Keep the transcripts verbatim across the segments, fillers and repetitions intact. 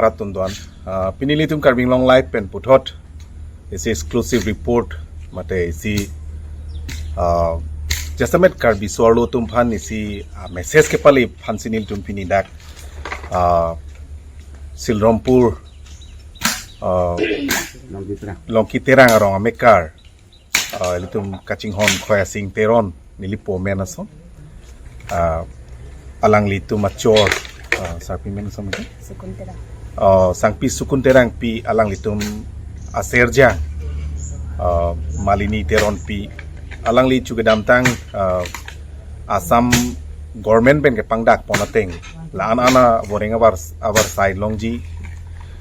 Rat tundon, ah, pini ilitum Karbi Anglong Live pen puthot isi exclusive report mate isi, ah, jasemet Karbi so-arlo atum aphan isi, ah, message kepale aphansi nelitum pini dak, ah, Silrampur, ah, Longki Terang. Longki Terang arong amekar, ah, ilitum kachinghon Khoya Sing Teron, neli po amen ason. Ah, alanglitum achor, ah, sarpi amen ason ke? Sukun Terang. Ah, Sangpi Sukun Terangpi alanglitum aserjang, ah, Malini Teronpi, alangli chu kedamtang, ah, Assam government pen kepangdak pon ateng la-an an avoreng avar, avar side longji,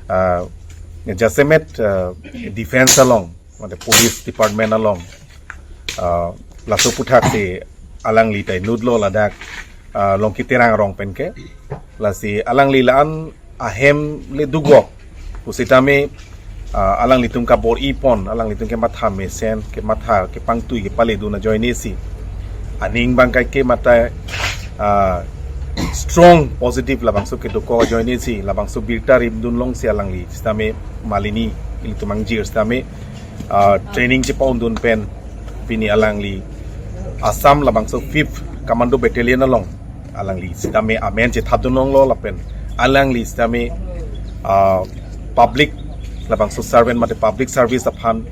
ah, jasemet, ah, defense along, mate police department along, ah, laso aputhak si alangli ta inutlo ladak, ah, Longki Terang arong pen ke. Lasi alangli la-an ahem le dukvok pusitame, ah, alanglitum kabor-i pon, alanglitum kematha mesen, kematha kepangtui kepaledun ajoine si aning abang kaike mate, ah, strong positive labangso kedokok ajoine si labangso birta rimdun long si alangli sitame Malini ilitum angjir sitame, ah, training chepa-undun pen pini alangli Assam labangso Fifth Commando Battalion along alangli sitame amen chethapdun longlo lapen alangli sitame, ah, public labangso servant mate public service aphan,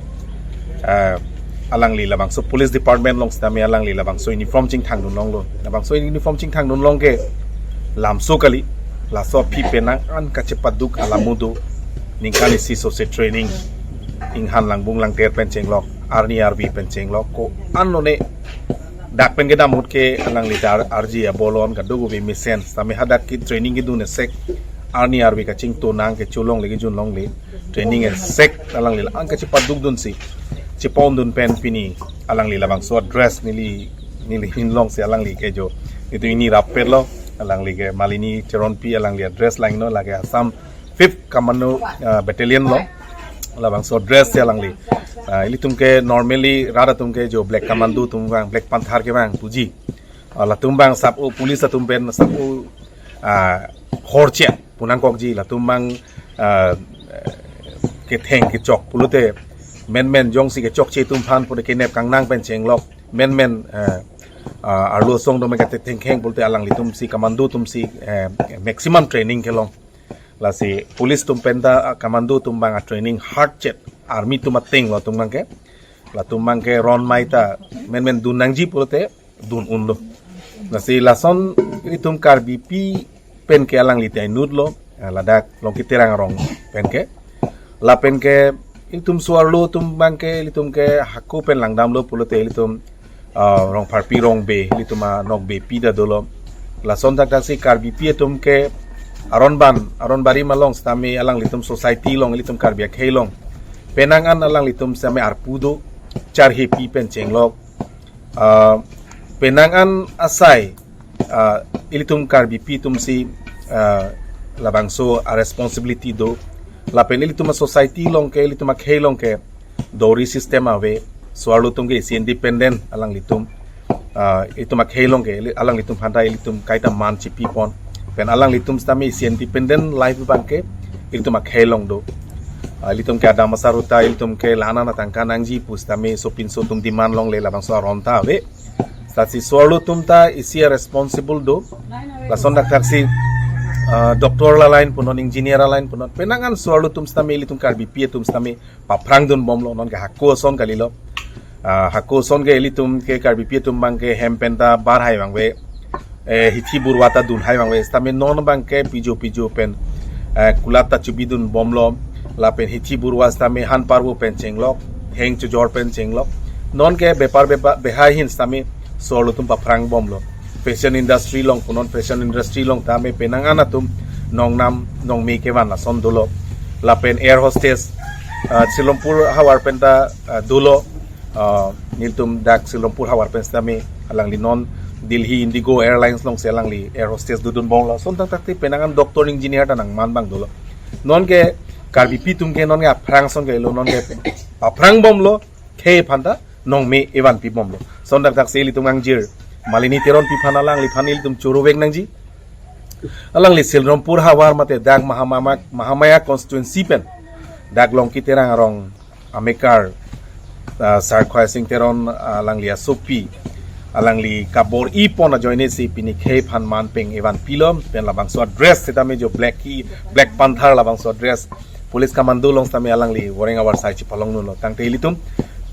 ah, alangli labangso police department along sitame alangli labangso uniform chingthangdun longlo. Labangso uniform chingthangdun long ke lamso kali, laso aphi penang an kachepaduk alam do, ningkan isi sose training, inghan langbung langter pen chenglok, arni arvi pen chenglok, ko-an lone dak pen kedam ahut ke alangli ta arji abolon kadokave mesen sitame hadak ke training kedun esek, arni arvi kachingtonang kecho longle kejun longle, training esek alangli la-an kachepadukdun si chepa-undun pen pini alangli labangso address neli, neli hin long si alangli ke jo, itu ini rapet lo, alangli ke Malini Teronpi alangli address lang no, lake Assam Fifth Commando, ah, Battalion lo, labangso address si alangli, ah, ilitum ke normally rat atum ke jo Black Commando atum abang, Black Panther ke abang puji, ah, latum abang sap-o police atum pen sap-o, ah, horche punangkokji, latum abang, ah, ketheng kechok pulote menmen jongsi kechokche atum aphan pute kenep kangnang pen chenglok, menmen, ah, ah, arlo asong dome kate thengkheng pulote alanglitum si commando atum si, eh, maximum training kelong. Lasi police atum penta, ah, commando atum abang a-training hard chet, army atum ateng lo atum abang ke. Latum abang ke ron mai ta menmen dun nangji pulote dun unlo. Lasi lason itum Karbipi pen ke alangli ta inutlo, ah, ladak Longki Terang arong pen ke. Lapen ke itum so-arlo atum abang ke, ilitum ke hako pen langdamlo pulote ilitum, ah, Rongpharpi Rongbe, ilitum anok bepi ta dolo. Lason thakthak si Karbipi atum ke aron ban, aron barim along sitame alanglitum society along, ilitum Karbi akhei along penang an alanglitum sitame arpu do, charhepi pen chenglok, ah, penang an asai, ah, ilitum Karbipi atum si, ah, labangso a-responsibility do. Lapen ilitum a-society along ke, ilitum akhei along ke dowry system ave, so-arlo atum ke isi independent alanglitum, ah, itum akhei along ke, ili-, alanglitum aphanta ilitum kaita man chipi pon. Pen alanglitum sitame isi independent life abang ke ilitum akhei along do. Ah, ilitum ke adam asar ahut ta ilitum ke la-an an atangka nangji pu sitame sopinso atum demand longle, labangso aron ta ave. Lasi so-arlo atum ta isi a-responsible do. Lason thakthak si, ah, doctor la-line punon, engineer la-line punon, penang an so-arlo atum sitame, ilitum Karbipi atum sitame paphrangdun bomlo, non ke hako ason kalilo. Ah, hako ason ke ilitum ke Karbipi atum abang ke hem penta bar hai abang ave, eh, hithi burwa ta dun hai abang ave, sitame non abang ke pijo pijo pen, eh, kulat ta chubidun bomlo, lapen hithi burwa sitame han parvo pen chenglok, heng chojor pen chenglok. Non ke bepar bepa-, behai ahin sitame so-arlo atum paphrang bomlo. Fashion industry along punon, fashion industry along tame penang an atum nongnam nongme kevan lason dolo. Lapen air hostess, ah, Silrampur havar penta, ah, dolo. Ah, nelitum dak Silrampur havar pen sitame alangli non Delhi Indigo Airlines along si alangli air hostess dodun bomlo. Lason thakthak si penang an doctor engineer ta nangman abang dolo. Non ke Karbipi atum ke non ke aphrang ason kalilo, non ke aphrang bomlo, khei aphanta nongme evanpi bomlo. Lason thakthak si ilitum angjir Malini Teronpi aphan, alangliphan ilitum choro vek nangji. Alangli Silrampur havar mate dak Mahamama- Mahamaya constituency pen dak Longki Terang arong amekar, ah, Sar Khorsing Teron, ah, alangli asopi, alangli kabor-i pon ajoine si pini khei aphan man peng evan pilo pen labangso address setame jo Black Ki- Black Panther labangso address police commando along setame alangli voreng avarsai chipalong dunlo. Tangte ilitum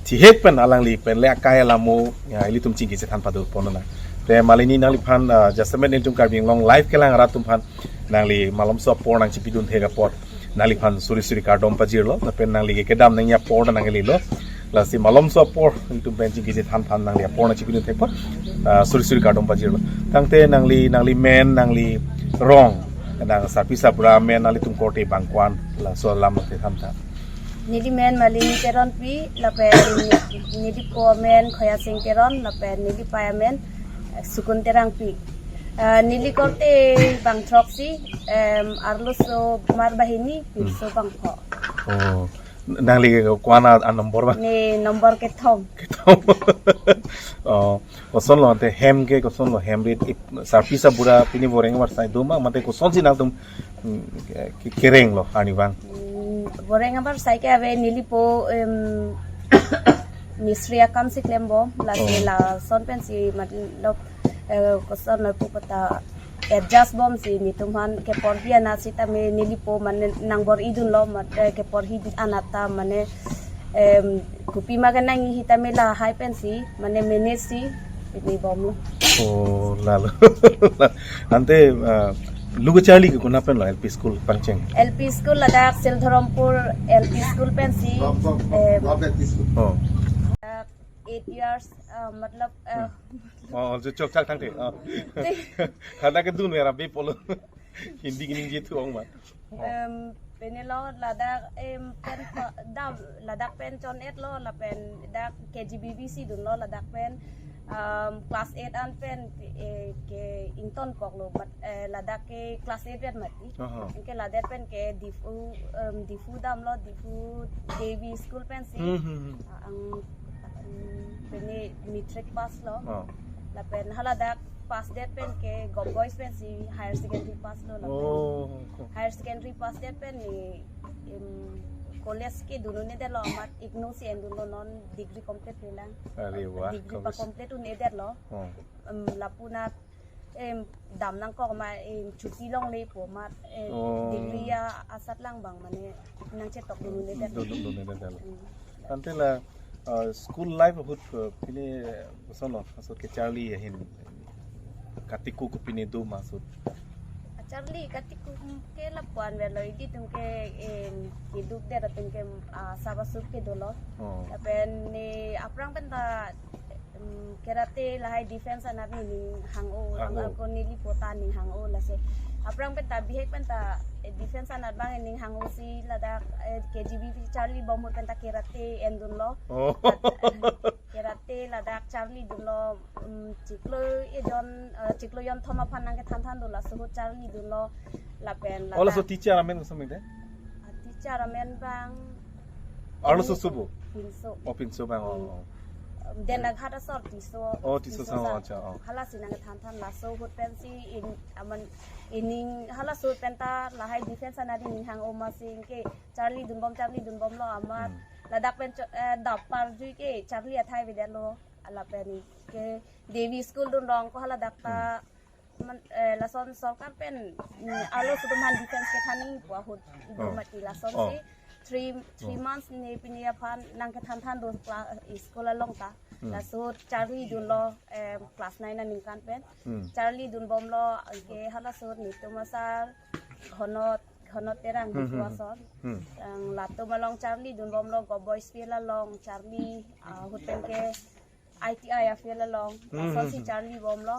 thihek pen alangli pen le akai alamo, ya, ilitum chingki chethan pado pon na. Te malini nangliphan, ah, jasemet nelitum Karbi Anglong live kelang arat atum aphan nangli malomso apor nangchipidun thek apot nangliphan suri suri kardom pajirlo, lapen nangli ke kedam nangji apor nanglilo. Lasi malomso apor itum pen chingki chethan aphan nangli apor nangchipidun thek apot, ah, suri suri kardom pajirlo. Tangte nangli, nangli men, nangli rong, nang sarpi sarbura men, nanglitum korte bang ko-an, laso alam kethan tha. Neli men Malini Teronpi, lapen neli po amen Khorsing Teron, lapen neli pei amen Sukun Terangpi. Ah, neli korte bang throksi, em, arloso Mar Bahini, pinso bang pho. Oh, nangli ke ko-an a number ba? Ne number kethom. Kethom. Oh, kosonlo ante hem ke kosonlo, hem rit ip- sarpi sarbura pini voreng avarsai do ma mate kosonsi nangtum, mm, ke- kerenglo arnivang? Mm, voreng avarsai ke ave neli po, em, mistri akam si klembom, lasi Oh. lason pensi matlab, eh, kosonlo pu kota adjust bomsi netum aphan keporhi anat setame neli po mane nangbor-i dunlo mat, eh, keporhi anat ta mane, em, kopima kenangji setame lahai pensi mane manage si pini bomlo. Oh, lalo. Ante, ah, lu kacharli ke konat pen lo L P school pangcheng? L P school ladak Silrampur L P school pensi, From, from, from, em, from L P school. Oh. Ladak eight years, ah, matlab, ah, Hmm. Oh, jo chok chak thangte. Oh. Khana kedun mera be polo. Hindi kiningje thu ong ma. Oh. Em, pini lo ladak, em, pen pa- dam ladak pen chon-et lo lapen dak K G B V si dunlo ladak pen, em, class eight an pen, eh, ke ingtonkoklo but, eh, ladak ke class eight vet mati. Aha. Anke ladak pen ke Diphu, em, Diphu damlo, Diphu Devi School pensi. Hmm, hmm, hmm. Ah, ang, ang pini matric pass lo. Oh. Lapen haladak pass det pen ke Govt Boys pensi higher secondary pass lo lapen. Oh. Higher secondary pass det pen ne, em, college ke dun un-edetlo amat IGNOU si en dunlo non degree complete pelang. Are wah, degree pa college. Complete un-edetlo. Oh. Em, lapu anat, em, dam nangkok ma, em, chuti longle pu amat, em, Oh. degree ya asatlang bang mane nangchetok dun un-edet. Dun un-edet. Hmm. Ante la, uh, school life ahut, uh, pini, uh, kosonlo, asot kacharli ahin, katiku kopine do ma asot? Charli katiku ke lapu-an velo, ilitum ke, em, keduk det atum ke, ah, saba sup ke dolo. Oh. Lapen ne aphrang pen ta, em, karate lahai defense anat nening hang-o, Hang-o. Angko neli po ta ning hang-o laso. Aphrang pen ta bihek pen ta, eh, defense anat bang ning hang-o si ladak, eh, K G B V charli bom ahut pen ta karate en dunlo. Oh. Lat-, eh, karate ladak charli dunlo, um, chiklo ejon, eh, chiklo jonthom aphan nangkethan than dolo, laso ahut charli dunlo, lapen Oh, laso ladak teacher amen koson mite? Ah, teacher amen bang Arloso subo? Pinso. Oh, pinso bang, oh, oh. Um, Dendaghat asor Tisso. Oh, Tisso Tisso sang, sang. Oh, acha, oh. Halasi nangkethan than laso ahut pensi in, aman ining halaso ahut pen ta lahai defense anat nening hang-o ma si ke charli dunbom, charli dunbomlo amat. Hmm. Ladak pen cho-, eh, dap parjui ke charli athai avedetlo. Lapen ke Devi School dunrong ko haladak ta Hmm. man, eh, lason sorkar pen, mm, arloso atum aphan defense kethan nangji pu ahut ibu Oh. mati lason Oh. si three, three Oh. months ne pini aphan nangkethan than do kla-, school along ta. Hmm. Laso charli dunlo, eh, class nine aningkan pen. Hmm. Charli dunbomlo, anke halaso netum asar, Ghonot, Ghonot Terang Hmm, Diphu hmm, hmm. asor. Hmm. Ang latum along charli dunbomlo, Govt Boys Field along charli, ah, ahut pen ke I T I a-field along, Hmm, lason hmm, si hmm. charli bomlo.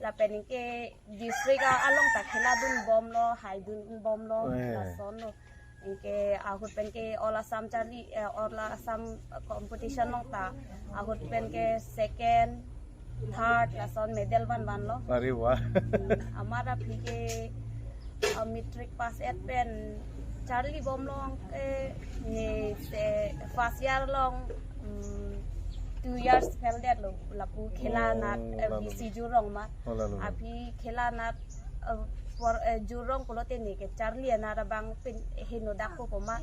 Lapen anke district a-, along ta khela dunbomlo, hai dunbomlo, Eh. lasonlo. Anke ahut pen ke All Assam charli, eh, All Assam competition along ta ahut pen ke second, third, lason medal van vanlo. Are wah. Hmm, amat aphi ke, uh, matric pass et pen charli bomlo, eh, ne se first year along, um, two years fail detlo, lapu khela Oh, anat, eh, lalu. B C Jurong ma. Oh, lalu, lalu. Aphi khela anat Uh, por uh, Jurong pulote ne ke charli anat abang pen heno dak ko koma.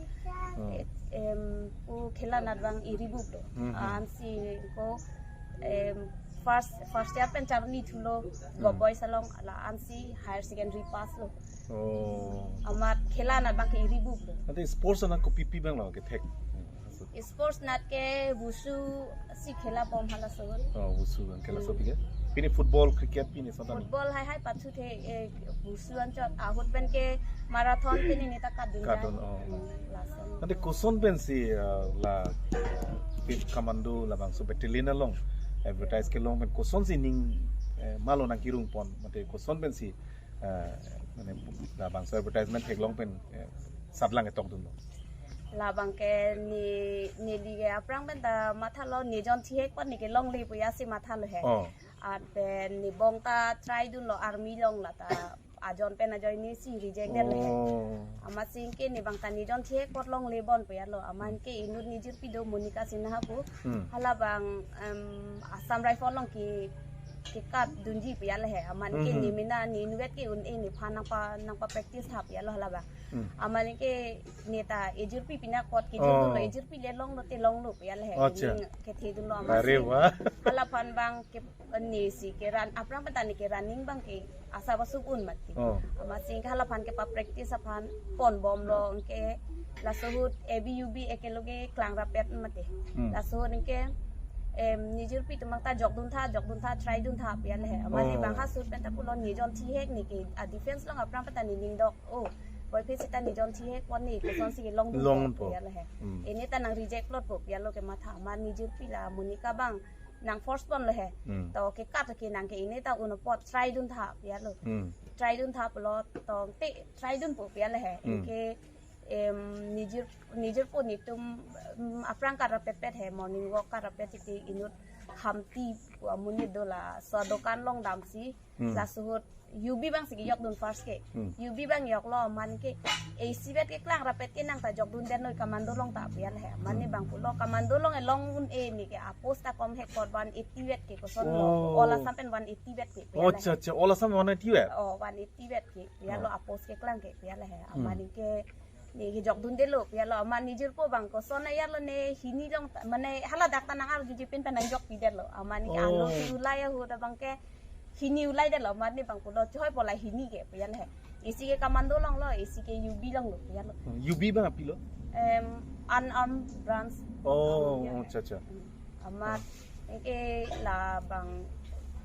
Oh. Eh, em, pu khela anat abang iribup do. Hmm, hmm. Ansi ko em, first first year pen charli thulo. Hmm. Govt Boys along la ansi higher secondary pass lo. Oh. Amat khela anat abang ke iribup do. Ante sports anat kopi pi abang lo kethek? Sports anat ke wushu si khela bom halaso. Oh, wushu abang khela. Hmm. Sopi ke? Pini football, cricket pini sotan? Football hai hai pathu the, eh, wushu anchot ahut pen ke marathon pini ne ta kadun. Kadun, jai. Oh, oh. Hmm, lason. Ante koson pensi, eh, la, eh, fit commando labangso battalion along advertise kelong pen kosonsi ning, eh, malo nangkerung pon, mate koson pensi, eh, mane labangso advertisement theklong pen, eh, saplang etong dunlo? Labang ke ne, neli ke aphrang pen ta mathalo, ne jon thihek pon ne kelongle pu ya si mathalo he. Oh. Anpen ne bong ta try dunlo army along la ta ajon pen ajoine si reject det le. Oh. Amatsi ke ne bang ta ne jon thihek pon longle bon pu ya lo. Amat ke inut ne jirpi do Monica Sinha pu. Hmm. Hala abang, em, Assam Rifle along ke, kekat dunji pu ya le he. Amat ke, hmm, ne mena ne inutvet ke un-e nephan nangpa, nangpa practice tha pu ya lo hala abang. Hmm. Amat ke ne ta ejirpi pina kot ke, oh, jun lo, ejirpi le longlo te longlo pu ya le he. Acha. Ning kethe dunlo amatsi. Are wah. Hala aphan abang ke ne si ke run, aphrang pen ta ne ke running abang ke asap asup un mati. Oh. Amatsi ke hala aphan kepa practice aphan pon bomlo ke laso ahut A B U B ekeloge klang rapet mati. Hmm. Laso ahut ke, em, ne jirpi atum abang ta jok dun tha, jok dun tha, try dun tha pu ya le he. Amat, oh, ne bang ha ahut pen ta pulo ne jon thihek ne ke a defense along aphrang pen ta ne ning dok. Oh, boy phi sita ne jon thihek pon ne kosonsi kelong dun lonpo pu ya le he. Hmm. Ene ta nang reject plot po pu ya lo ke matha. Amat ne jirpi la Monica abang nang force ponlo he. Hmm. To kekat ke nang ke ene ta un apot try dun tha pu ya lo. Hmm. Try dun tha pulo tong te try dunpo pu ya le he. Hmm. Anke, em, ne jir, ne jirpo netum, em, aphrang kat rapet pet he, morning walk kat rapet titi inut Hamti pu amonit do, laso adokan along damsi. Hmm. Laso ahut U B abang si kejok dun first ke. Hmm. U B abang joklo amat ke isivet ke klang rapet ke nang ta jok dun det noi commando along ta pu ya le he. Amat, hmm, ne bang pulo commando along elong un-e ne ke a post ta kom he kot one eighty vet ke koson lo. Oh. All Assam pen one eighty vet ke pu ya le he. Oh, acha, acha. All Assam one eighty vet? Oh, one eighty vet ke pu ya lo, oh, a post keklang ke pu ya le he. Hmm. Amat ne ke ne kejok dun detlo pu ya lo, amat ne jirpo abang koson ya lo ne hini along ta, mane hala dak ta nang arjuji pen pen nang jokpi detlo. Amat ne ke, oh, ano si ulai ahut abang ke hini ulai detlo, amat ne bang pulo choi pola hini ke pu ya le he. Isi ke commando along lo, isi ke U B along lo pu ya lo. Hmm, U B abang apilo? Em, unarmed branch. Oh, oh, ya, oh, acha, acha. Hmm. Amat, oh, anke labang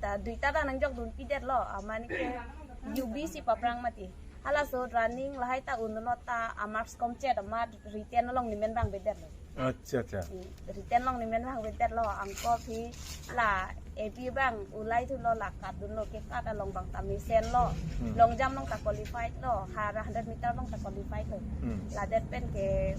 ta duita ta nang jok dunpi detlo, amat ne ke U B si paphrang mati. Halaso running lahai ta un lo ta a marks komchet amat written along ne men vangve detlo. Acha, acha. Hmm, written along ne men vangve detlo, angko aphi la A B abang ulai thulo, la kat dunlo, kekat along abang ta mesenlo. Hmm. Long jump along ta qualified lo, har hundred meter along ta qualified lo. Hmm. Ladet pen ke,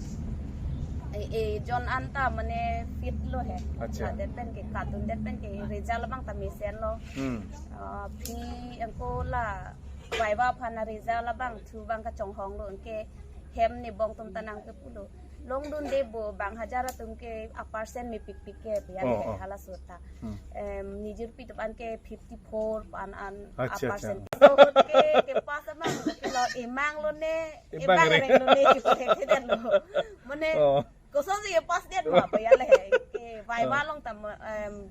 eh, eh, jon an ta mane fit lo he. Acha. Ladet pen ke kat dundet pen ke result abang ta mesenlo. Hmm. Ah, aphi angko la viva aphan a result abang thu abang kachonghong lo, anke hem ne bong atum ta nang kepu lo. Long dunde bo, bang hajar atum ke a percent mepikpik ke pu ya le he, oh, oh, halaso ta. Hmm. Em, ne jirpi atum an ke fifty-four pu an an a, acha, acha, percent. So ke, ke pass amang lo, emang lo ne, ebang, ebang reng, reng lo ne, kepu thekthedet lo. Mane, oh, kosonsi ke pass det ma pu ya le he. Ke viva, oh, along ta, em,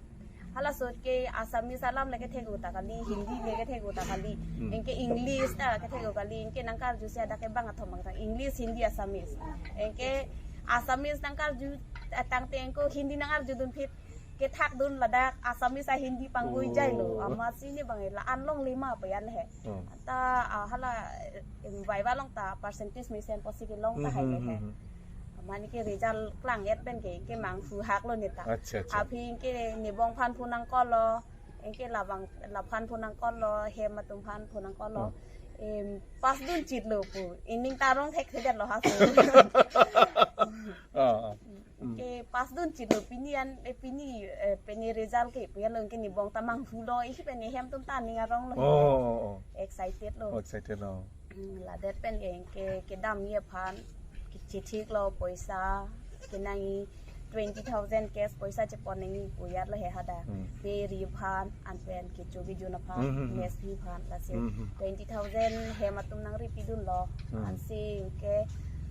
halaso ke Assamese alam le kethek-o ta kali, Hindi le kethek-o ta kali. Hmm. Anke English ta kethek-o kali, anke nang karjusi adak ke bang athom bang ta English, Hindi, Assamese. Anke Assamese nang karju, eh, tangte angko Hindi nang arju dun phit, kethak dun ladak Assamese a Hindi pangvoi, oh, jai lo. Amatsi ne bang la-an longle ma pu ya le he. Oh. Ta, ah, hala, em, viva along ta percentage mesen apotsi kelong ta, hmm, hai le he. Hmm, hmm, hmm. Amat ne ke result klang-et pen ke, ke manghu hak lo ne ta. Acha, acha. Aphi ke ne bong aphan phone nang call lo, anke labang, laphan phone nang call lo, hem atum aphan phone nang call lo. Oh. Em, pass dun chit lo pu. Ining ta rong thekthedet lo ha so. Oh, oh. Hmm. Ke pass dun chit lo, pini an, eh, pini, eh, pini result ke pu ya lo, anke ne bong ta manghu lo, isi pen ne hem atum ta ning arong lo. Oh, oh, oh. Excited lo. Oh, excited lo. Hmm, ladet pen ke, ke, kedamji aphan, ke chethik lo poisa, kenangji, twenty thousand cash poisa chepon nangji pu ajat lo he hadak. Hmm. Be ri aphan, anpen kecho kejun aphan, Hmm, hmm, hmm. mess fee aphan, lasi Hmm, hmm. twenty thousand hem atum nangri pidunlo. Hmm. Ansi anke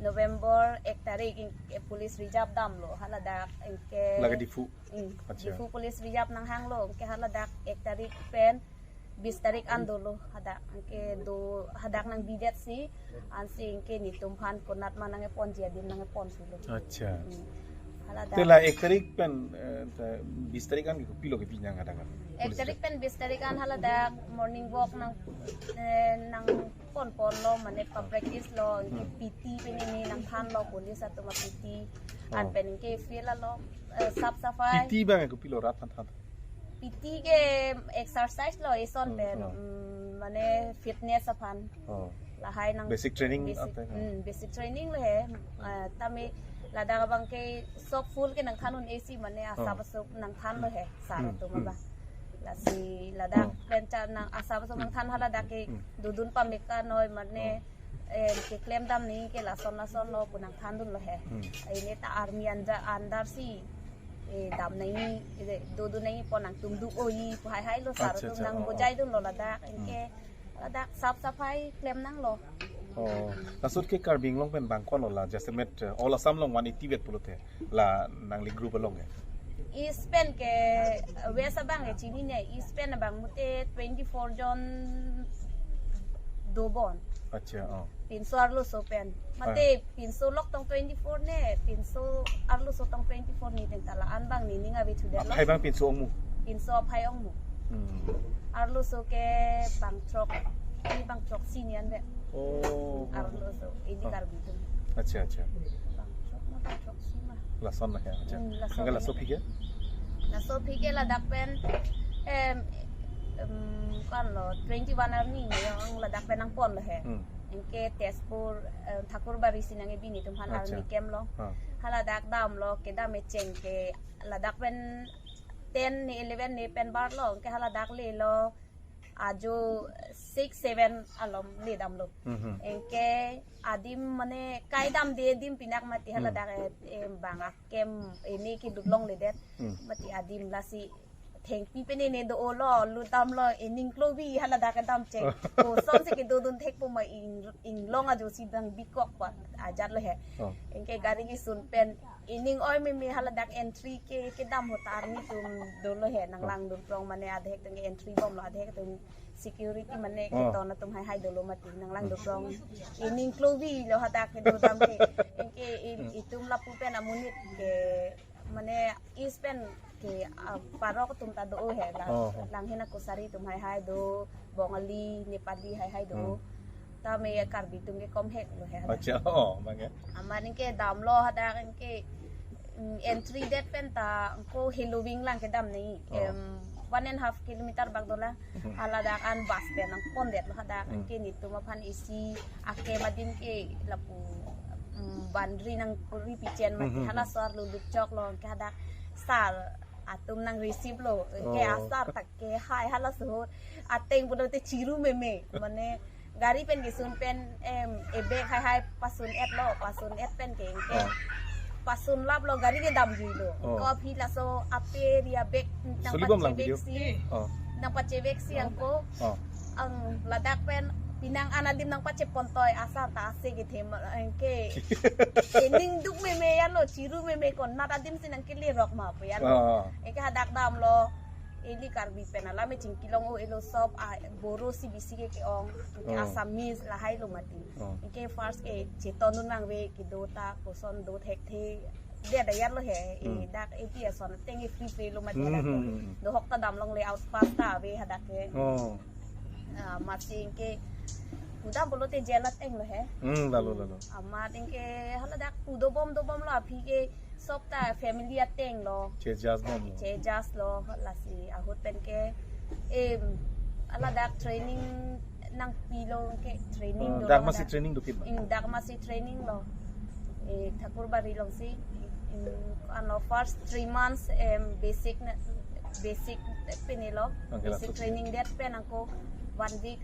November ek tarik anke police reserve damlo, haladak anke Lake Diphu. Hmm, Acha. Diphu police reserve nanghanglo, anke haladak ek tarik pen bis tarik an dolo, hadak anke do, hadak nangbidet si, ansi anke netum aphan konat ma nangkepon ji adim nangkepon sulo. Acha. Hmm. Haladak. Te la ek tarik pen, eh, ta bis tarik an ke kopilo kepi nang hadak an? Ek Police tarik pen bis tarik an haladak morning walk nang, eh, nangpon ponlo, mane pa-practice lo, anke Hmm. P T pen ini nangthanlo, police atum a-P T, Oh. anpen anke field along, eh, sap safai. P T abang ke kopilo rat than than? P T ke exercise lo eson Hmm, pen, hmm. mm, mane fitness aphan. Oh. Lahai nang Basic training basic, ante, hmm. hmm, basic training lo he. Ah, tame ladak abang ke sok full ke nangthan un-e si mane asap Oh. asap nangthanlo he, sar Hmm, atum hmm. abang. Lasi ladak Hmm. pen cha nang asap asap nangthan haladak ke Hmm. dodun pameka noi mane Oh. eh, keklem dam nangji ke lason lason lo pu nangthandunlo he. Hmm. Ini ta army anja andar si, eh, dam nangji, eh, dodun nangji pon nangtum do-oji pu haihai lo, sar Acha, atum acha, nang oh, oh. bojaidunlo ladak, Hmm. anke ladak sap safai klem nanglo. Oh, laso ahut ke Karbi Anglong pen bang ko-an lo la, jasemet, eh, all Assam along one eighty vet pulote la nangli group along ke? East pen ke, eh, West abang ke chinine, East pen abang mute twenty-four jon dobom. Acha, oh. Pinso arloso pen. Mate Ah. pinso lok tong twenty-four ne, pinso arloso tong twenty-four ne pen ta la-an abang nening ave thudetlo. Aphai abang pinso ongmu? Pinso aphai ongmu. Hmm. Arloso ke bang throk, ini bang throk si nian be. Oh. Arloso, ini Oh. Karbi atum. Acha, acha. Bang throk ma, bang throk si ma. Lason la ya, acha. Hmm, lason Angke la. laso aphi ke? Laso aphi ke ladak pen, em, em, ko-an lo, twenty-one arni ne, yang ladak pen nangponlo he. Hmm. Anke Tezpur, eh, Thakurbari si nangkebi netum aphan Acha. army camp lo. Ha. Haladak damlo, kedam echeng ke ladak pen ten ne eleven ne pen barlo, anke haladak lelo ajo six seven alom le damlo. Mhm. Anke adim mane kai damde adim pinak mati Hmm. haladak, eh, em, bang akem ini keduk longledet. Hmm. Mati adim lasi thengpi pen ini do-olo, lut damlo, ining klobi haladak kedam cheng. Kosonsi kedodun thekpo ma ing, inglong ajo si dang bikok pa ajat lo he. Oh. Anke gari kesun pen ining oi meme haladak entry ke, kedam ahut army atum dolo he, nang Oh. langdun prong mane adhek tang entry bomlo, adhek atum security mane Oh. keton atum haihai dolo mati, nang langdun Hmm. prong. Ining klobi lo hadak kedo dam ke. Anke in, Hmm. itum lapu pen amonit ke mane East pen ke, ah, parok atum ta do he la. Oh, oh. Langhin akosari atum haihai do, Bongali, Nepali haihai do. Hmm. Tame Karbi atum ke kom hek lo he. Acha, oh, abang ke. Amat anke damlo hadak anke, mm, entry det pen ta ko Helowing lang kedam nangji. Oh. Em, one and half kilometer bak dolang. Hmm. Haladak an bus pen nangpondetlo hadak Hmm. anke netum aphan isi akem adim ke lapu, mm, bandri nangkuri pichen mati Hmm, hmm, halaso arlo dukchoklo, anke hadak sar atum nang receive lo, anke Oh. asar ta kehai halaso ahut ateng pulote chiru meme, mane gari pen kesun pen, em, ebag haihai pasun-etlo, pasun-et pen ke anke Oh. pasun laplo, gari kedam juilo. Oh. Ko aphi laso ape ria bag Solibom lang nangpachevek video. si, Oh. nangpachevek si angko Oh. ang ladak pen pinang an adim nangpachepontoi asar ta ase kethe ma, anke ining duk meme ya lo, chiru meme, konat adim si nangkele rok ma pu ya lo. Oh. Anke hadak damlo, ili Karbi pen alam e chingki long o, elo sop a Boro si bisi ke ke-ong, anke Oh. Assamese lahai lo mati. Oh. Anke first ke chetondun vangve kedo ta koson do thekthe. Dia da yar lo he, eh, Hmm. dak eti ason ateng e free free lo mati Hmm, hadak hmm, ke. hmm, hmm. Dohok ta damlongle, out pass ta ave hadak ke. Oh. Ah, amatsi anke pudam pulote jail ateng lo he. Hmm, lalo, lalo. Amat anke haladak pu dobom dobom lo aphi ke sop ta family ateng lo. Che adjust bom lo. Che adjust lo, lasi ahut pen ke, em, haladak training nangpilo anke training Oh, dolo dak masi hadak. training dokok ma? Hmm, dak masi training lo. Eh, Thakurbari alongsi, em, ano first three months, em, basic na, basic pinilo, Okay, basic laso training det pen angko one week,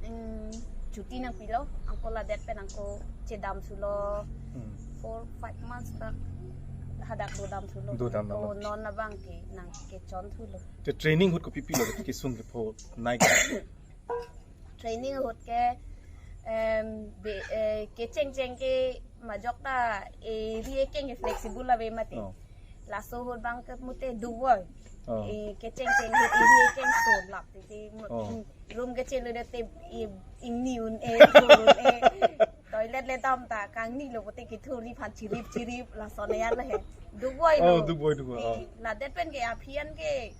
em, chuti nangpilo, angko ladet pen angko chedam sulo Hmm. four, five months bak. Hadak dodam thulo. Dodam damlo. Ko non abang ke nangkechon thulo. Te training ahut kopi pilo, kesung kepho nai ke? Training ahut ke, em, be, eh, kecheng cheng ke majok ta, eh, ri ekeng ke flexible ave mati. Oh. Laso ahut abang ke mute dukvoi. Oh. Eh, kecheng cheng ke ri ekeng so lap titi mu-, Oh. mm, room kechelo det te, eh, ingni un-e, thur un-e. Toilet le dam ta kangnilo pute kethur ri aphan chirip chirip lason ya le he. Dukvoi Oh, lo. Dukvoi, dukvoi, oh. Eh, ladet pen ke aphi an ke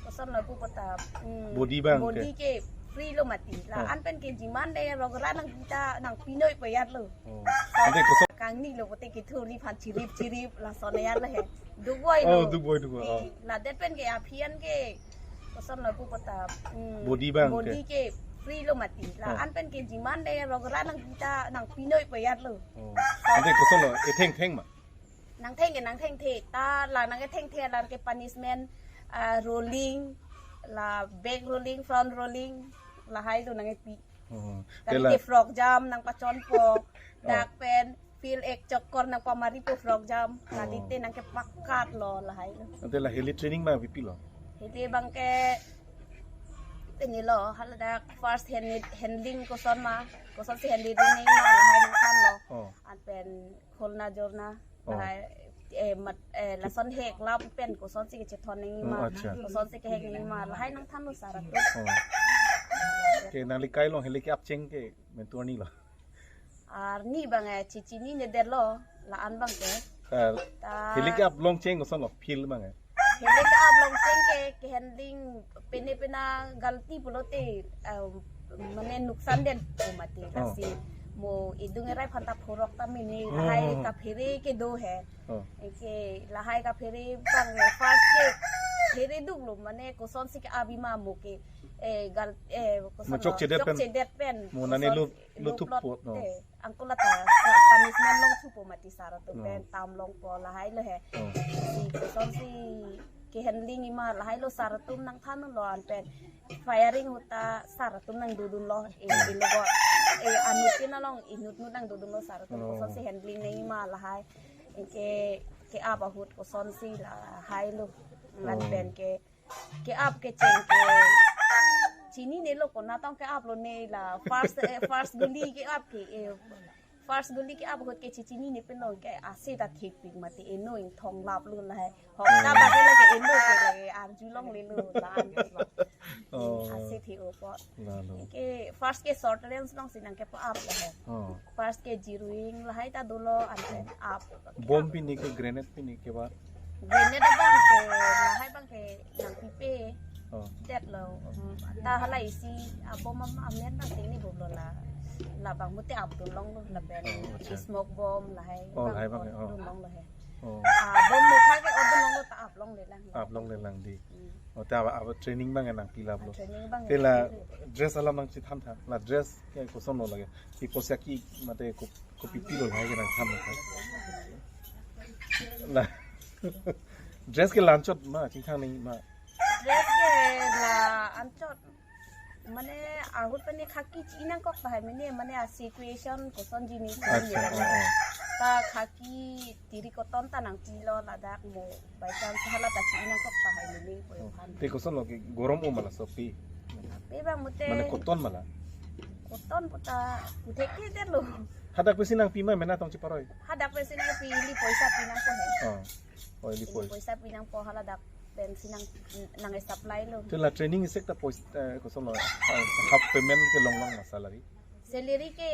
kosonlo pu kota, mm, Body abang body ke. Ke free lo mati. La Oh. an pen ke jiman de rok ra nang pita nang pinoi payat lo. Oh. Ante koson Kangnilo pute kethur ri aphan chirip chirip lason ya le he. Dukvoi Oh, lo. Dukvoi, dukvoi, oh. Eh, ladet pen ke aphi an ke kosonlo pu kota, mm, Body abang body ke. Ke free lo mati. La Oh. an pen ke jiman de rok ra nang pita nang pinoi payat lo. Oh. Ante kosonlo, etheng theng ma? Nangtheng ke nangthengthe, ta la nangkethengthe alar ke punishment, ah, rolling, la back rolling, front rolling, lahai lo nangkepi. Oh, Kali tela. Ke frog jump nangpachonpo, Oh. dak pen field ek chokor nangpamaripo frog jump, kali Oh. te nangkepakat lo lahai lo. Ante la heli training abang kopi pilo? Heli abang ke pini lo, haladak first hand, handling koson ma, kosonsi handling nangji ma lahai nangthanlo. Oh. An pen kholna jorna, Oh. lahai, eh, mat, eh, lason hek lap pen kosonsi kechethon nangji Oh, ma, acha. kosonsi kehek nangji ma, lahai nangthanlo sar atum. Oh. Ke nangli kai along heli ke-ap cheng ke mentor ni lo? Arni abang eh, chechinine detlo, la-an abang ke. Ta Ta heli ke-ap long cheng kosonlo, field abang eh? Heli ke-ap long cheng ke, ke handling pene pena galti pulote, eh, mane nuksan detpo mati Oh. lasi. Mo idung erai aphanta phurok ta mene, Oh, hai oh, oh. kaphere kedo he. Oh. Eke lahai kaphere abang eh, first ke phere duklo mane kosonsi ke-ap ji ma mo ke, eh, gal, eh, koson Mo lo, chokchedet pen. chokchedet pen. Mo nane Koson lo, lo loplot thupo, no. te. Angkula ta sa-, punishment longthupo mati sar atum Oh. pen tam longpo lahai lo he. Oh. Si kosonsi ke handling ji ma lahai lo sar atum nangthanlo an pen. Firing ahut ta sar atum nangdodunlo, eh, Oh. ilo ko, eh, anut tin along inut nut nangdodunlo sar atum Oh. kosonsi handling nangji ma lahai. Ke, ke-ap ahut kosonsi lahai lo. An Oh. pen ke, ke-ap kecheng ke chininelo konatong ke-ap lo ne la first, eh, first guli ke-ap ke, eh, first guli ke-ap ahut ke chechinine pen lo ke ase ta thekpik mati eno ingthong lap lo lahai. Hok ta Oh. bagi lake eno ke lake arjulonglelo la-an. Oh. Ase the-opo. Lalo. Ke first ke short range alongsi nangkepa-ap lahai. Oh. First ke zeroing lahai ta dolo an pen ap. Bomb pini ke grenade pini ke ba? Grenade abang ke lahai abang ke nangpipe. Oh. Detlo, um, ta hala isi abom am-, amen abang tingni bomlo la. Labang mute apdun longlo lapen Oh, acha. smoke bomb lahai Oh, abang lahai abang, oh. apdun longlo he. Oh. Ah, bomb mukha ke apdun longlo ta ap longle lang. Ap longle lang di. Hmm. Oh, ta aba, aba training abang nangpi laplo. Ah, training abang Te la nangpi. dress alam nangchethan tha. La dress ke kosonlo lake? Ki posaki mate ko, kopi pilo lahai ke nangthan tha. La dress ke la-anchot ma, chingthang nangji ma? Dress ke la-anchot. Mane ahut pen khaki chi nangkok tahai mene, mane a situation koson jinis Acha, mene. oh, oh. Ta khaki tiri koton ta nangpilo ladak mo. By chance hala ta chi nangkok tahai mene ko Oh. aphan. Te kosonlo ke gorom o ma laso pi? Pe abang mute. Mane koton ma la? Koton puta puthek ke detlo. Hadak pensi nangpi ma mena tong cheparoi? Hadak pensi nangpi, ili poisa pi nangpo he. Oh. Oh, ili Ili poisa. poisa pi nangpo haladak pensi nang, nang-supply lo. Te la training isek ta pois, eh, kosonlo, eh, half payment ke longlong ma salary? Salary ke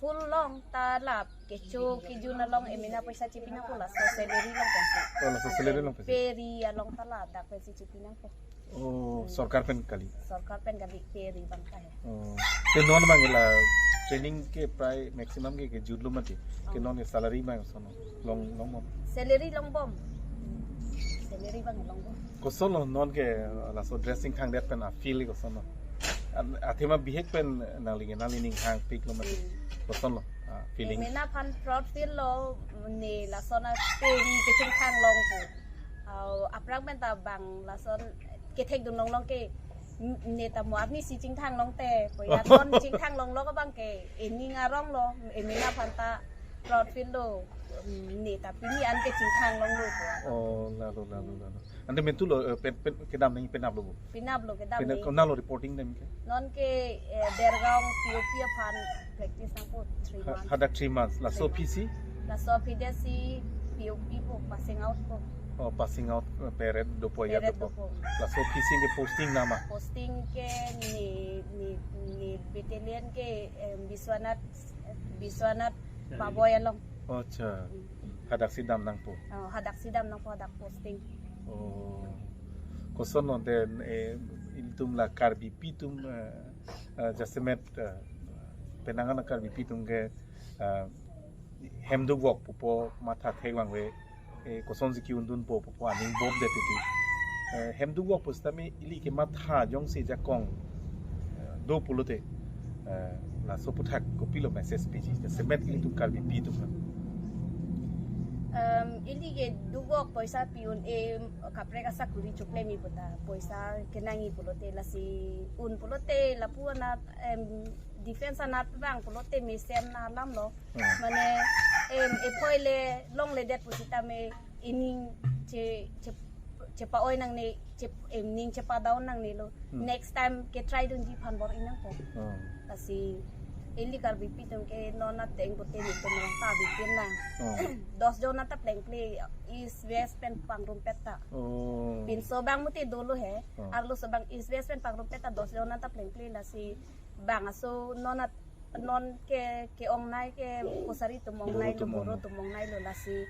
full long ta la kecho kejun along emena poisa chepi nangpo laso salary long pensi. Oh, laso salary long pensi. Peri along ta ladak pensi chepi nangpo. Oh, sorkar pen kali? Sorkar pen kali, peri abang ta he. Oh. Te non abang la training ke prai maximum ke, kejutlo mati. Ke Oh. non ke salary abang koson long, longbom? Salary longbom. Salary abang longbom. Kosonlo non ke laso dressing thangdet pen a-feel kosonlo? An-, athema bihek pen nangli, nangli ning hangpiklo mati. Hmm. Kosonlo? Ah, feeling. Emena aphan proud feel lo, ne lason a peri kechingthang long pu. Au, aphrang pen ta bang lason kethekdun longlong ke, n-, ne ta mo arnisi chingthang longte, koya ton chingthang longlo abang ke, ening aronglo, emena aphan ta Proud feel lo, mm, ne ta pini an ke chingthang longlo ko. Oh, lalo, lalo, lalo. Ante mentu lo, eh, pen, pen, kedam nangji penap lo bo? Penap lo, kedam nangji. Konat lo reporting dem ke? Non ke, eh, Dergaon P O P aphan practice nangpo three months. Hadak three months. Laso aphi si? Laso aphi de si P O P po, passing out po. Oh, passing out, eh, parade dopo ya. Parade dopo. Laso aphi si ke posting nama? Posting ke ne, ne, ne battalion ke, em, Biswanath, Biswanath Paboi along. Oh, acha. Mm. Hadak si dam nangpo? Oh, hadak si dam nangpo, hadak posting. Oh. Koson non den, eh, ilitum la Karbipi atum, eh, eh, jasemet, eh, penang an Karbipi atum ke, eh, hem dukvok pupo matha thek vangve, eh, kosonsi ke-undunpo pupo aning bom det titi. Eh, hem dukvok pusitame ili ke matha jongsi jakong, eh, do pulote, eh, laso aphuthak kopilo message piji, jasemet ilitum Karbipi atum na? Em, ili ke dukvok poisa pi-un-e, kaprek asakuri chokle mi puta. Poisa kenangji pulote lasi un pulote lapu anat, em, defense anat vang pulote mesen alam lo. Hmm. Mane, em, ephoi le longledet pusitame ining che, che, chepa-oi nangne, che, em, ning chepa-down nangnelo. Hmm. Next time ke try dunji aphan bor-i nangpo. Hmm. Lasi ili Karbipi atum ke non ateng pute nitum rong ta bikin na. Hmm. Dos jon anta plengple, East West pen pangrumpet ta. Oh. Pinso abang mati dolo he. Hmm. Arloso abang East West pen pangrumpet ta dos jon anta plengple lasi bang aso non at non ke, ke-ongnei ke kosari atum ongnei lo, Boro atum, Boro ongnei, atum ongnei lo lasi,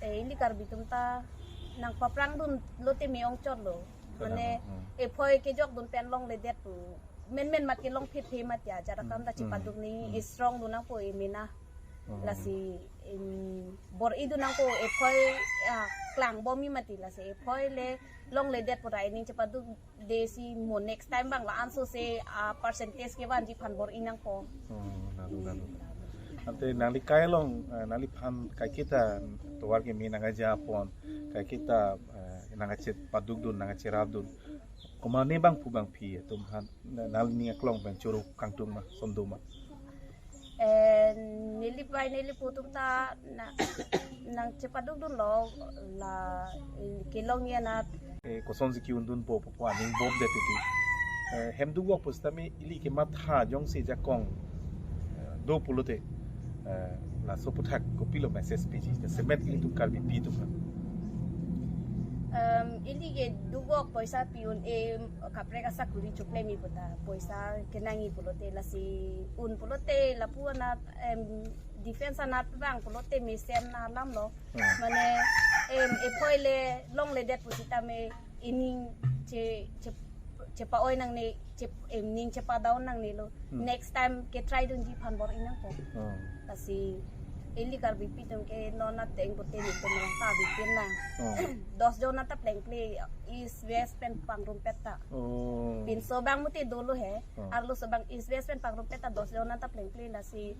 eh, ili Karbi atum ta nangpaprang dun lote me-ong chot lo. Mane, hmm, ephoi kejok dun pen longledet pu. Menmen mat ke longphit phe mat ya, jara kam ta, hmm, chepaduk ni, hmm, strong dun nangpo emena. Hmm. Lasi, em, bor-i dun nangpo ephoi, ah, klangbomji mati lasi ephoi le longledet pura ining chepaduk de si mo next time abang la-an so se, ah, percentage kevanji aphan bor-i nangpo. Oh, lalo, lalo. Ante nangli kai along, eh, nangliphan kaiketa tovar keme nangkejapon, kaiketa, eh, nangkachepaduk dun, nangkacherap dun. Komat ne bangphu bangphi atum aphan, na-, nangli ning aklong pen choro kangtung ma, son do ma? Eh, neli pai neli pu atum ta na, nangchepaduk dun lo la, eh, kelongji anat. Eh, kosonsi ke-undunpo pupo aning bom det titi. Eh, hem dukvok pusitame ili ke matha jongsi jakong, eh, do pulote, eh, laso aphuthak kopilo message piji, jasemet ilitum Karbipi atum na? Em, ili ke dukvok poisa pi-un-e, kaprek asakuri chokle mi puta. Poisa kenangji pulote lasi un pulote lapu anat, em, defense anat vang pulote mesen alam lo. Hmm. Mane, em, ephoi le longledet pusitame ining che, che, chepa-oi nangne, che, em, ning chepa-down nangnelo. Hmm. Next time ke try dunji aphan bor-i nangpo. Hmm. Lasi ili Karbipi atum ke non ateng pute nitum rong ta bikin na. Hmm. Dos jon anta plengple, East West pen pangrumpet ta. Oh. Pinso abang mati dolo he. Hmm. Arloso abang East West pen pangrumpet ta dos jon anta plengple lasi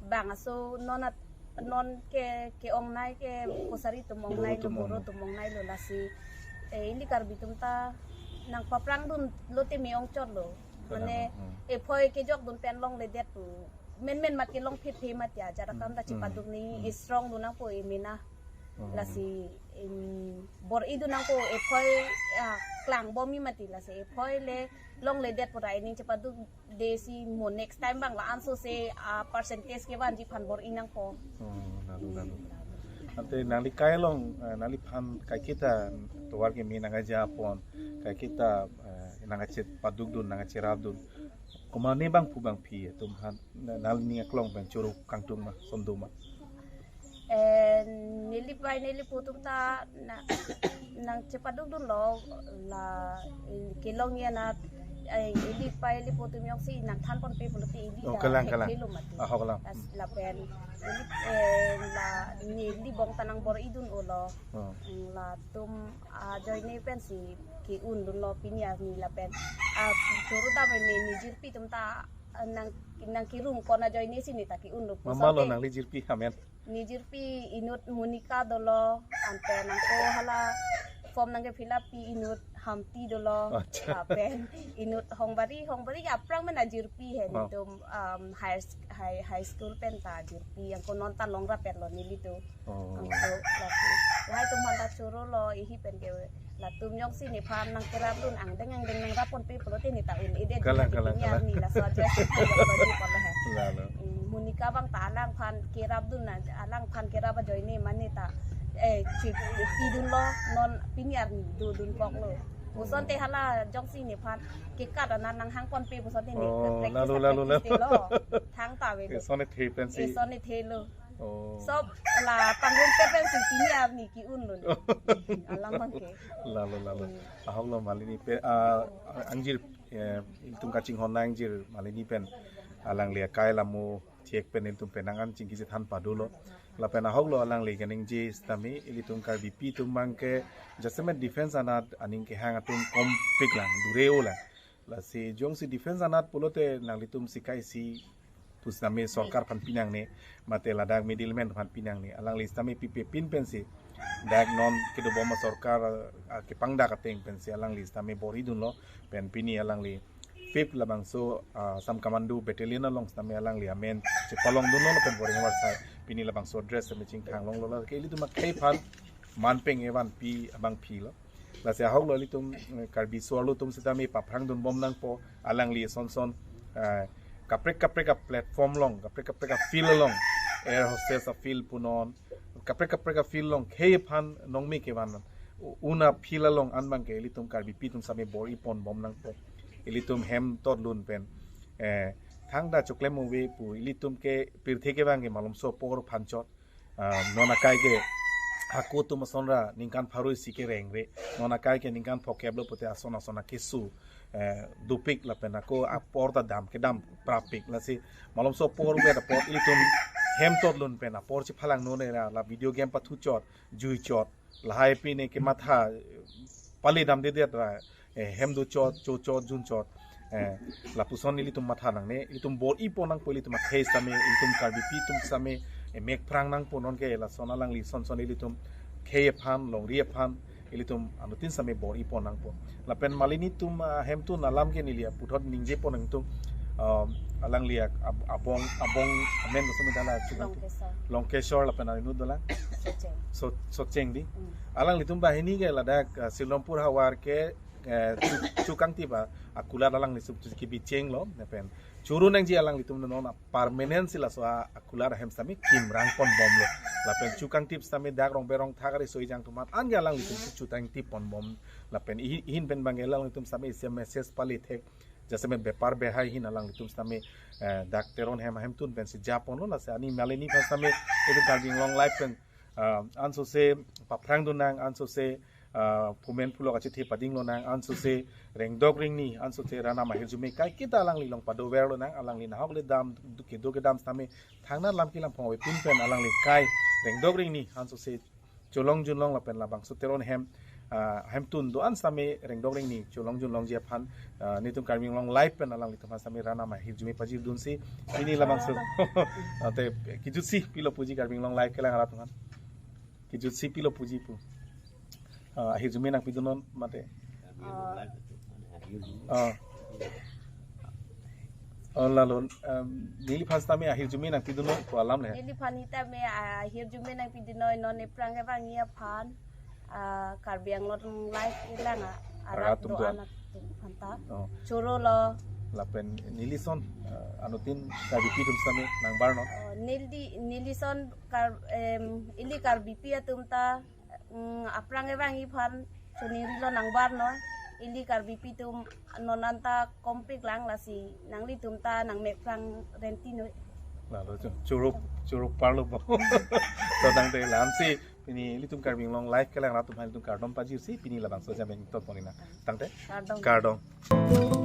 bang aso non at non ke, ke-ongnei ke kosari atum ongnei lo, Boro atum, Boro atum ongnei lo lasi, eh, ili Karbi atum ta nangpaprang dun lote me-ong chot lo. Mane, hmm, ephoi kejok dun pen longledet pu. Menmen mat ke longphit phe mat ya, jara kam ta, hmm, chepaduk ni, hmm, strong dun nangpo emena. Hmm. Lasi, em, bor-i dun nangpo ephoi, ah, klangbomji mati lasi ephoi le longledet pura ining chepaduk de si mo next time abang la-an so se, ah, percentage kevanji aphan bor-i nangpo. Oh, lalo, lalo. Ante nangli kai along, eh, nangliphan kaiketa tovar keme nangkejapon, kaiketa, eh, nangkachepaduk dun, nangkacherap dun. Komat ne bangphu bangphi atum aphan, na-, nangli ning aklong pen choro kangtung ma, son do ma? Eh, neli pai neli pu atum ta na, nangchepaduk dun lo la, eh, kelongji anat, eh, ili pai ili pu atum jongsi nangthan ponpe pulote ili, oh, la kalang, kalang, thekthelo mati. Ah, ho, kalang. Las-, lapen ili, eh, la neli bong ta nangbor-i dun-o lo. Oh. Latum ajoine pensi ke-un dun lo pini arni lapen, ah, choro dam me nejirpi atum ta, ah, nang, nangkerung pon ajoine si ne ta ke-un lo. Mama lo pusate nangli jirpi amen? Nejirpi inut Monica dolo, ante nangko hala form nangke-fill up pi inut Hamti dolo. Acha. Lapen inut Hongbari, Hongbari ke aphrang men ajirpi he, Oh. nelitum um, higher sk- high, high school pen ta ajirpi, yang ko non ta longra pen lo nelitum. Oh. Angko lapu. Lahai atum aphan ta choro lo, ihi pen ke latum jongsi nephan nangkerap dun angdeng angdeng nangrap ponpe pulote ne ta un-edet. Kalang, Nelitum kalang, pini kalang. arni laso address pen lo di pon he. Lalo. Hmm, Monica abang ta alangphan kerap dun na, alangphan kerap ajoine mane ta eh chipidun lo, non pini arni dodun kok lo. Puson te hala jongsi nephan kekat anan nanghang ponpe puson te ne Oh, practice lalo, ta lalo, practice lalo. Te lo. Thang ta ave lo. Eson ethe pensi. Eson ethe lo. Oh. Sob la pangrum pe pensi pini arni ki-un lo. Alam abang ke. Lalo, lalo. Ahok lo Malini pen, ah, angjir, eh, ilitum kachinghon angjir Malini pen alangli akai lamo thiek pen ilitum penang an chingki chethan pado lo. Lapen ahok lo alangli kaningje sitame ilitum Karbipi atum abang ke jasemet defense anat aning kehang atum kompik lang, dure-o lang. Lasi jongsi defense anat pulote nanglitum sikai si pusitame sorkar aphan pinangne, mate ladak middleman aphan pinangne. Alangli sitame pipe pin pensi dak non kedobom asorkar, ah, kepangdak ateng pensi alangli sitame bor-i dunlo, pen pini alangli fifth labangso, ah, Assam Commando Battalion along sitame alangli amen chepalong dunlo, lapen bor-i hawar sai pini labangso address sitame chingthang longlo. Lake ilitum akhei aphan manpeng evan pi abang phi lo. Lasi ahok lo ilitum, eh, Karbi so-arlo atum sitame paphrang dunbom nangpo, alangli son son, eh, kaprek kaprek a-platform along, kaprek kaprek a-field along, air hostess a-field punon, kaprek kaprek a-field along khei aphan nongme kevan un a-field along an abang ke ilitum Karbipi atum sitame bor-i ponbom nangpo. Ilitum hem totlun pen, eh, thangta choklem ave pu, ilitum ke pirthe kevang ke malomso apor aphan chot. Ah, non akai ke hako atum asonra ningkan pharo isi ke rengre. Non akai ke ningkan phokep lo pute ason ason akeso, eh, dopik lapen ako apor ta dam kedam prapik. Lasi malomso apor ave apot ilitum hem totlun pen apor chephalang non era la video game pathu chot, jui chot. Lahai pine kematha pale damdedet ra, eh, hem do chot, cho chot, jun chot. Eh, lapuson ilitum matha nangne, ilitum bor-i pon nangpo ilitum akhei sitame, ilitum Karbipi atum sitame, eh, mek phrang nangpo non ke lason alangli son son ilitum khei aphan, longri aphan, ilitum anuttin sitame bor-i pon nangpo. Lapen Malini atum, ah, hemtun alam ke neli aputhot ningje pon nangtum, ah, alangli ak-, ab-, abong, abong, amen ko sumi dala chukang. Longkesor. Longkesor lapen arinu dolang. Socheng. So, Socheng di. Hmm. Alanglitum banghini ke ladak, ah, Silrampur havar ke, eh, chu-, chukangtip akulat alangli sum kebi chenglo, lapen choro nangji alanglitum non a-permanent si laso a-, akulat ahem sitame kimrang ponbomlo. Lapen chukangtip sitame dak Rongber Rongthak ari soi jang atum aphan an ke alanglitum chutangtip ponbom. Lapen ihi-, ihin pen abang alanglitum sitame isi message pale thek. Jasemet bepar behai ahin alanglitum sitame, eh, dak Teron hem ahemtun pensi ja ponlo, lasi ani Malini aphan sitame ilitum Karbi Anglong Live pen, ah, ansose paphrang dun nang, ansose, ah, phumen phulo kachethe pading lonang, ansose rengdok rengni, ansose rat anam ahirjume kaiketa alangli along pado ver lonang, alangli nahok le dam, kedo kedam sitame thangnat lam kilam phong ave pin pen alangli kai rengdok rengni, ansose cholong junlong lapen labangso Teron hem, ah, hemtun do-an sitame rengdok rengni cholong junlongji aphan, ah, nelitum Karbi Anglong Live pen alanglitum aphan sitame rat anam ahirjume pajir dunsi pini labangso. Ante kejutsi pilo puji Karbi Anglong Live kelang arat aphan. Kejutsi pilo puji pu. Ah, ahirjume nangpidunnon mate. Ah, Ah. Oh, lalo, em, neliphan sitame ahirjume nangpidunnon pu alam le. neliphan sitame ahirjume nangpidunnon, non ephrang kevangji aphan, ah, Karbi Anglong Live kelang a-, arat Arat atum do-an do-an. Atum aphanta. Oh, Choro lo. lapen nelison, eh, anuttin Karbipi atum sitame nangbar non. Oh, neli, nelison kar, em, ili Karbipi atum ta, mm, aphrang kevangji aphan choningri lo, nangbar non. Ili Karbipi atum non anta kompik lang, lasi nanglitum ta nangmek phrang renti noi. Lalo chu-, choro, choro parlo bo. To tangte lamsi pini ilitum Karbi Anglong Live kelang arat atum aphan ilitum kardom pajirsi pini labangso jam pen tot pon-iknang. Tangte. Kardom. Kardom.